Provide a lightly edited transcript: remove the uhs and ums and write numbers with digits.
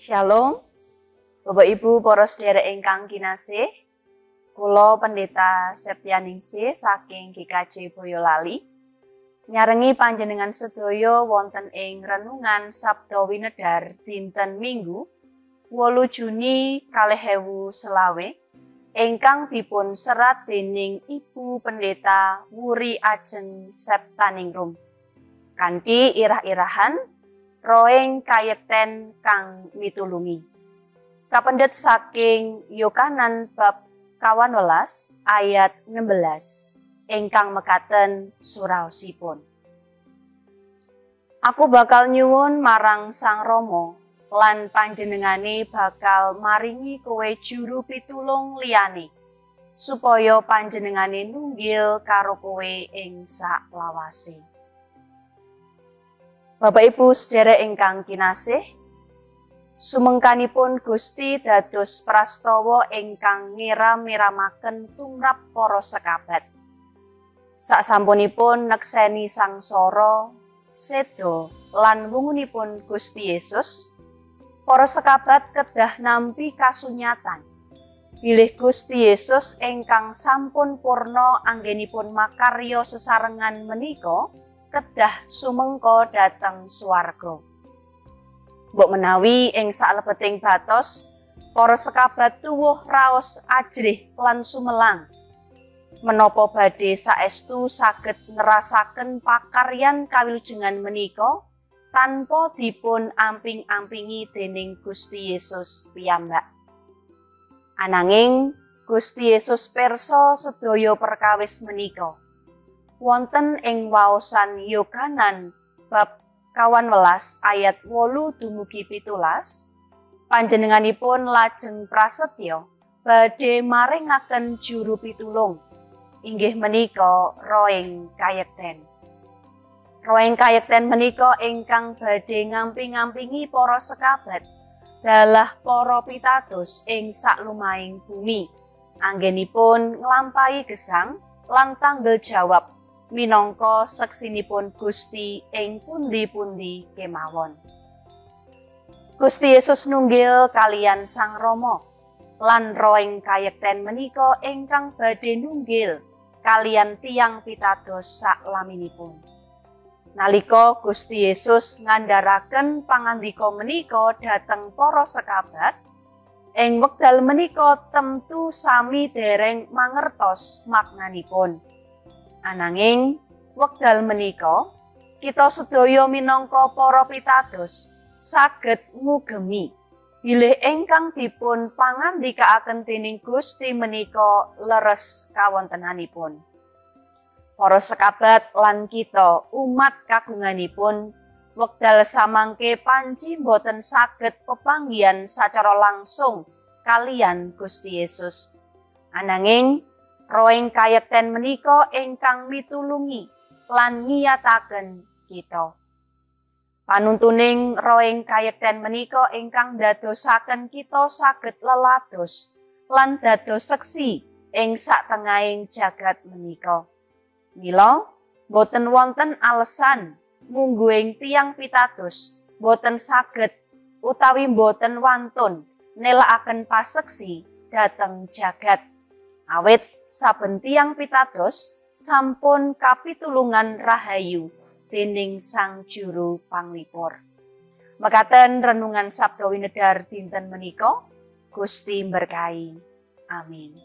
Shalom, Bapak Ibu para sedherek ingkang kinasih. Kula Pendeta Septianingsih saking GKJ Boyolali nyarengi panjenengan sedaya wonten ing renungan Sabda Winedhar dinten Minggu 8 Juni 2025 ingkang dipun serat dening Ibu Pendeta Wuri Ajeng Septaningrum kanthi irah-irahan Roeng Kayekten kang mitulungi. Kapendhet saking Yohanan bab 18 ayat 16 ingkang mekaten suraosipun. Aku bakal nyuwun marang Sang Rama lan panjenengane bakal maringi kowe juru pitulung liyane supaya panjenengane nunggil karo kowe ing saklawase. Bapak Ibu sedherek ingkang kinasih, sumengkanipun Gusti dados prastawa ingkang ngira-miramaken tumrap para sekabat. Sasampunipun nekseni sangsara, seda lan wungunipun Gusti Yesus, para sekabat kedah nampi kasunyatan bilih Gusti Yesus ingkang sampun purna anggenipun makarya sesarengan menika kedah sumengka dhateng swarga. Mbok menawi ing saklebeting batos para sekabat tuwuh raos ajrih lan sumelang. Menapa badhe saestu saged nerasaken pakaryan kawilujengan menika tanpa dipun amping-ampingi dening Gusti Yesus piyambak. Ananging Gusti Yesus pirsa sedaya perkawis menika. Wonten ing waosan Yohanan bab 18 ayat 8 dumugi 17, panjenenganipun lajeng prasetya badhe maringaken juru pitulung, inggih menika Roeng Kayekten. Roeng Kayekten menika ingkang badhe ngamping-ampingi para sekabat dalah para pitados ing saklumahing bumi, anggenipun nglampahi gesang lan tanggel jawab minangka seksinipun Gusti ing pundi-pundi kemawon. Gusti Yesus nunggil kaliyan Sang Rama lan Roeng Kayekten menika ingkang badhe nunggil kaliyan tiyang pitados saklaminipun. Nalika Gusti Yesus ngandharaken pangandika menika dhateng para sekabat, ing wekdal menika temtu sami dereng mangertos maknanipun. Ananging wekdal menika kita sedaya minangka para pitados saged ngugemi bilih ingkang dipun pangandikaaken dening Gusti menika leres kawontenanipun. Para sekabat lan kita umat kagunganipun wekdal samangke panci boten saged pepanggihan sacara langsung kaliyan Gusti Yesus. Ananging Roeng Kayekten menika ingkang mitulungi lan ngiyataken kita. Panuntuning Roeng Kayekten menika ingkang ndadosaken kita saged lelados lan dados seksi ing satengahing jagat menika. Mila boten wonten alesan mungguhing tiyang pitados boten saged utawi boten wantun nelakaken paseksi dhateng jagat. Awit saben tiyang pitados sampun kapitulungan rahayu dening Sang Juru Panglipur. Mekaten renungan Sabda Winedhar dinten menika, Gusti mberkahi. Amin.